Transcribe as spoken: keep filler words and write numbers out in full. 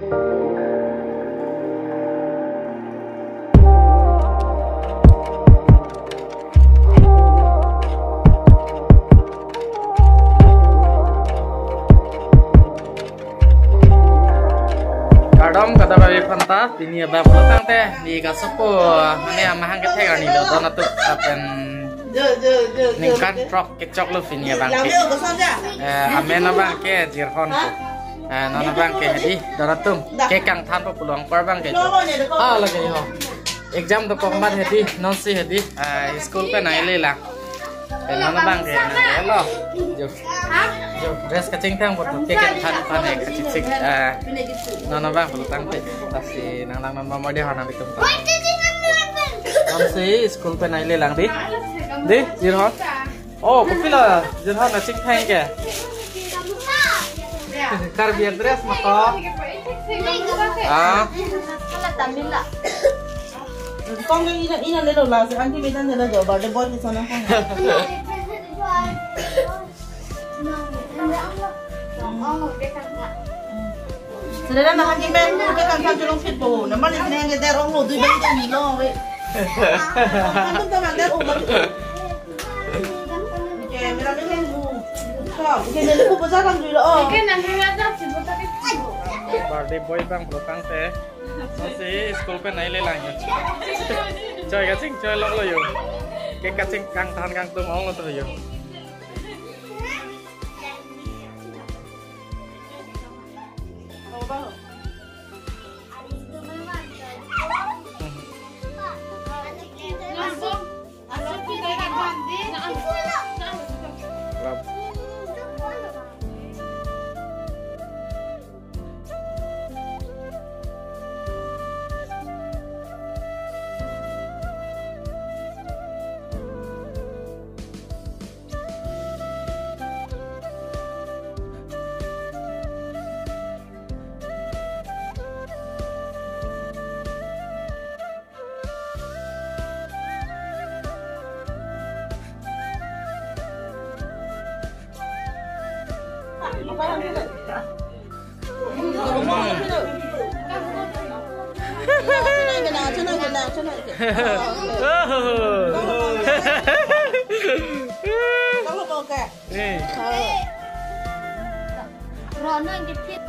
Kardom kadokave aphanta, pini abang pulo tangte, ne kasopo, mane amahang kethek arni lo, don atum, lapen ningkan throk kechoklo pini abang ke. Eh, amen abang ke Jirhon ko. Eh, non abang ke hedi, don atum, cake kangthanpo pulo anparta abang ke. Ah, lake ho. Exam dokok amat hedi, nonsi hedi, eh, school pen nangkelelang. Eh, non abang ke, nang ke lo. Jo. Jo, dress kachingthang puthot, cake kangthan aphan, eh, kachingthang. Eh, non abang pulo tangte, lasi nanglang non mama dia hana bitum. Nonsi school pen nangkelelang di. Di, Jirhon. Oh, kopilo Jirhon nangchingthang ke? Karbi dress ma ko. Ah. Kong ke ina, ina lelo, lasi anke medan lelo jo, birthday boy ke sana kong. Sudara na hagi men, cake kangthan cholong phitpo. Namar ni sini hagi der onglo, dui bang tang ni lo, we. Kangthan ta mang der onglo. Oke, mera men bu. So, oke, neli bu bazaar lang dulu, oh. Oke, nanti ada si buta. Birthday boy abang pulo tangte. Nonsi school pen nangkelelang yo. Choi kaching, choi longlo yo. Cake kaching kangthan kangtung onglo to yo. Eh. Rono yang kecil.